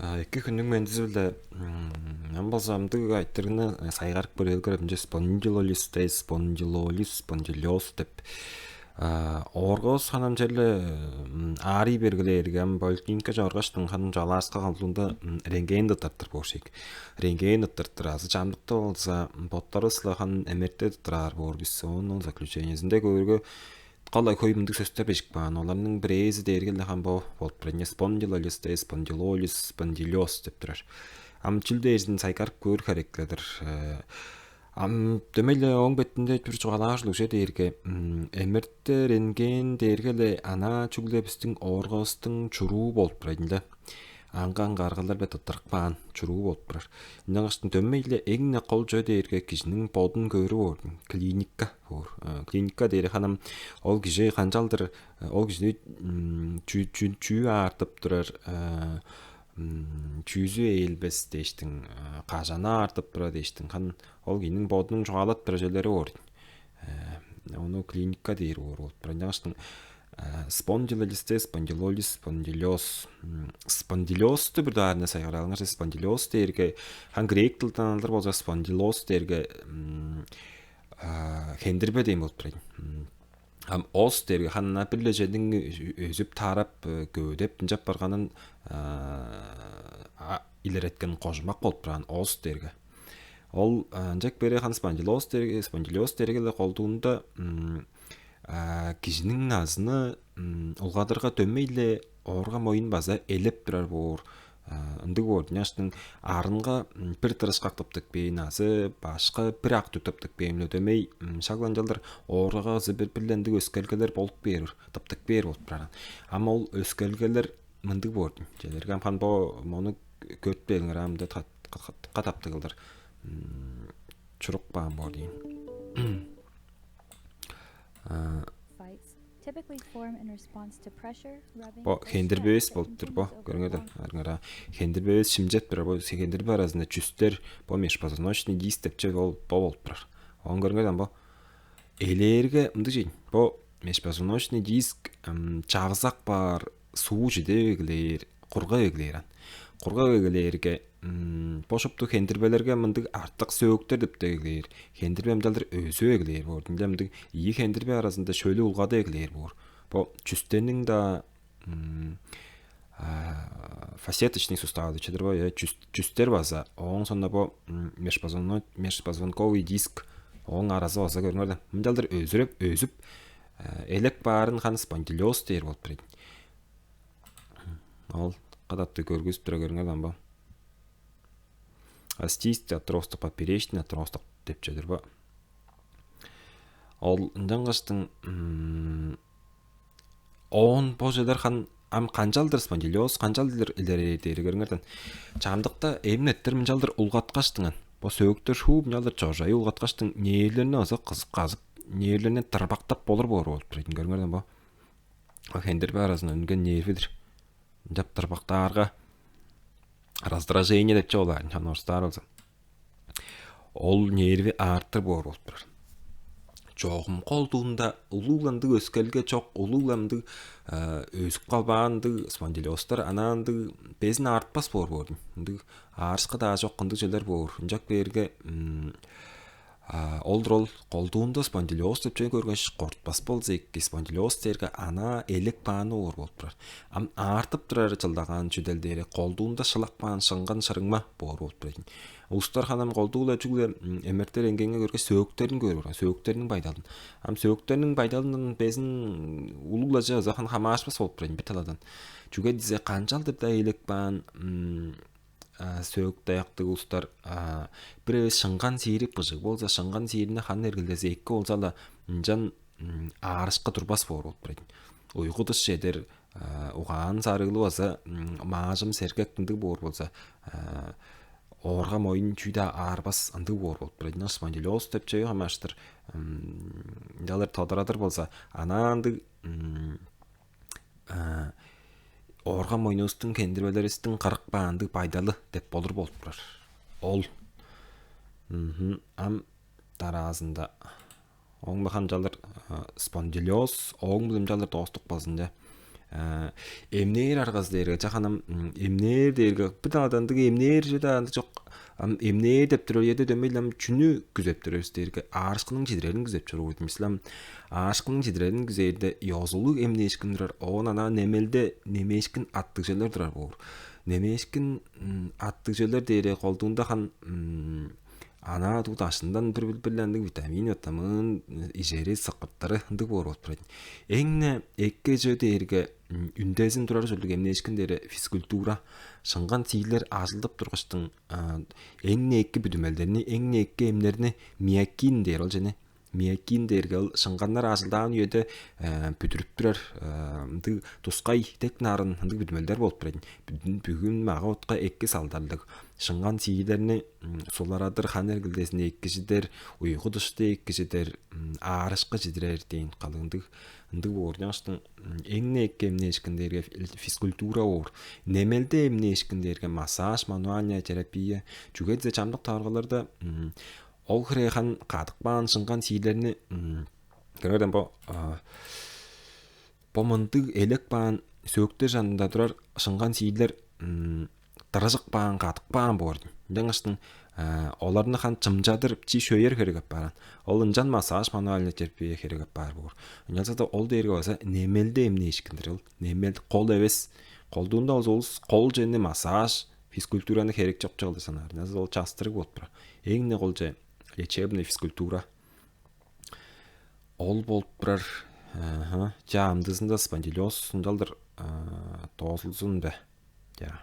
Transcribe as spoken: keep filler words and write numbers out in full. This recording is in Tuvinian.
Эки хүннүң мендизи-биле. Мен болза ындыг айтырыгны сайгарып көрээлгер, ынча спондилолистез, спондилолиз, спондилиоз деп. Ооргавыс ханам черле аарый бергилээрге, ам поликлиникаже баргаштың ханам чалааска калдуунда рентген ыттыртыр боор шик. Рентген ыттыртыр азы чамдыкта болза боттарывыс-ла хан эмертет ыттыраар боор бис. Оон заключениезинде көөрге, калай хөй мындыг сөстер бижип каан. Оларның бирээзи дээрге-ле хан бо болуп турар. Спондилолистез, спондилолиз, спондилиоз деп турар. Ам чүл дээрзин сайгарып көөр херекли-дир. Ам дөмей-ле ооң бетинде бир чугаалаар ужурлуг чүве дээрге, эмерте рентген дээрге-ле анаа чүгле бистиң ооргавыстың чуруу болуп турар ийин-ле. Аңгы-аңгы аргалар-биле тыттырып каан чуруу болуп турар. Ынчангаштың дөмей-ле эң-не кол чүве дээрге кижиниң бодун көөрү боор, клиника боор. Клиника дээри ханам ол кижи канчалдыр, ол кижини чүү, чүү, чүү аартып турар, чүүзү ээлбес дээштиң, кажаны аартып турар дээштиң, хан ол кижиниң бодунуң чугаалап турар чүвелери боор. Ону клиника дээр боор болуп турар. Ынчангаштың спондилолистез, спондилолиз, спондилиоз. Спондилиозту бир даарында сайгаралыңар. Спондилиоз дээрге хан грек дылдан алыр болза, спондилоз дээрге хендирбе дээн болуп турар. Ам оз дээрге ханна бир-ле чедиң өзүп, тарап, көөдеп, ынчап барганын илереткен кожумак болуп турган оз дээрге. Ол ынчап бээрге хан спондилоз дээрге, спондилиоз дээрге-ле колдуунда кижиниң назыны улгадырга дөмей-ле оорга моюн база элеп турар боор. Ындыг боор. Ынчангаштың арынга бир тырышкак тыптып бээн азы башка бир актыг тыптып бээн-ле дөмей, шак ынчалдыр ооргага азы бир-ле ындыг өскелгелер болуп бээр, тыптып бээр болуп турар. Ам ол өскелгелер мындыг боор. Чедерге ам хан бо мону көрүп бээриңер, ам дыка таптыг кылдыр чурук баан боор дейн. Бо хендирбевес болуп тур бо. Көрүңер даан, арыңар аа. Хендирбевес шимчеп турар. Бо хендирбе аразында чүстер, бо межпозвоночный диск деп чүве ол бо болуп турар. Оон көрүңер даан, бо элээрге мындыг чейн. Бо межпозвоночный диск чагызак баар, суу чиде эгелээр, кургап эгелээр ан. Кургап эгелээрге бо шупту хендирбелерге мындыг артык сөөктер тыптып эгелээр. Хендирбе ынчалдыр өзүп эгелээр боор. Ынча мындыг ийи хендирбе аразында шөлү улгады эгелээр боор. Бо чүстерниң-даа фасеточный суставы чедир бо, чүстер база. Ооң соонда бо межпозвонковый диск, ооң аразы база, көрүңер даан, мынчалдыр өзүреп, өзүп, элеп баарын хан спондилиоз дээр болуп турар. Ол катап-даа көргүзүп тура, көрүңер даан, бо. Остистый отросток, поперечный отросток деп чүве-дир бо. Ол ынчангаштың оон бо чүвелер хан ам канчалдыр спондилиоз, канчалдыр илерээр дээри, көрүңер даан. Чамдыкта эмин эрттир мынчалдыр улгаткаштың ан, бо сөөктер шуут мынчалдыр чоржайып улгаткаштың, нервилерни база кызып-казып, нервилерни тырбактап болур боор болуп турар ийин, көрүңер даан, бо. Ол хендирбе аразындан үнген нерви-дир. Ынчап тырбактаарга, раздражение деп чүве ол аан, хан орустаар болза. Ол нерви аартыр боор болуп турар. Чогум колдуунда улуг-ла ындыг өскелге чок, улуг-ла ындыг өзүп калбаан ындыг спондилиозтар анаа ындыг безин аартпас боор боор. Ындыг аарышкы-даа чок ындыг чүвелер боор. Ынчап бээрге ол-дур, ол колдуунда спондилиоз деп чүве көргеш, кортпас болза эки. Спондилиоз дээрге анаа элеп кааны боор болуп турар. Ам аартып турар чылдагаан чүдел дээри колдуунда шылап каан шыңган шырыңма боор болуп турар ийин. Улустар ханам колдуу-ла чүгле эмертер эңгеңе көргеш, сөөктерин көөр болган, сөөктерниң байдалын. Ам сөөктерниң байдалындан безин улуг-ла чыгыза хан хамаарышпас болуп турар ийин бир таладан. Чүге дизе, канчалдыр-даа элеп каан сөөк даяктыг улустар бир эвес шыңган сиирип быжыг болза, шыңган сиирине хан эргилдези эки болза-ла, ынчан аарышкы турбас боор болуп турар ийин. Уйгу-дыш чедер, угаан-сарыылы база маажым сергек ындыг боор болза, оорга моюн чүү-даа аарбас ындыг боор болуп турар ийин. Спондилиоз деп чүве хамаарыштыр ынчалдыр тодарадыр болза, анаа ындыг оорга моюнувустуң, хендирбелеривистиң кырып каан ындыг байдалы деп болур болуп турар. Ол. Мгм. Ам дараазында ооң-биле ынчалдыр спондилиоз, ооң-биле ынчалдыр доостук болзун, че. Эмнээр аргазы дээрге чаханам эмнээр дээрге бир даадандыг эмнээр же даанды чок. Ам эмнээр деп тур үеде дөмейлем чүнү күзеп тур эвес дээрге аарышкының чидирерин күзеп чоруур. Мислам аарышкының чидирерин күзээрде ёзулуг эмнээшкин турар. Оон ана немелде немээшкин аттыгжалар турар боор. Немээшкин аттыгжалар дээре колдуунда хан анаа дуу дашындан бир билбирлендиг витамин, витамин ижери сыкырттары ындыг боор болуп турат. Эң-не эки чүве дээрге үндезин турар ужурлуг эмнээшкин дээре физкультура, шыңган сиирлер ажылдап тургаштың эң-не эки бүдүмелдерни, эң-не эки эмнерни миокин дээр ол чени. Миокин дээрге ол шыңганнар ажылдаан үеде бүдүрүп турар ындыг тускай дег нарын ындыг бүдүмелдер болуп турар. Бүгүн мага отка эки салдарлыг шыңган сиирлерни суларадыр, хан эргилдезин эккижидер, уйгу дышты эккижидер, аарышкы чидирер дээн калыындыг ындыг боор. Ынчангаштың эң-не эки эмнээшкин дээрге физкультура боор. Немелде эмнээшкин дээрге массаж, мануальная терапия. Чүге дизе чамдык таваргаларда ол хире хан кадык баан шыңган сиирлерни көрөрден бо бо мындыг элек баан сөөктер жанында турар шыңган сиирлер дырыжык баан, кадык баан боор. Ынчангаштың оларны хан чымчадыр чи шөйер херек аппааран. Ол ынчан массаж, мануальный терапия херек аппаар боор. Ынчалза-даа ол дээрге база немелде эмнээшкиндир ол. Немел кол эвес. Колдуунда болза улус кол чени массаж, физкультураны херек чок чыгылды санаар. Ынчалза ол частырыг болуп турар. Эң-не кол че лечебный физкультура ол болуп турар. Чаа, амдызында спондилиоз ынчалдыр доозулзун бе? Чаа.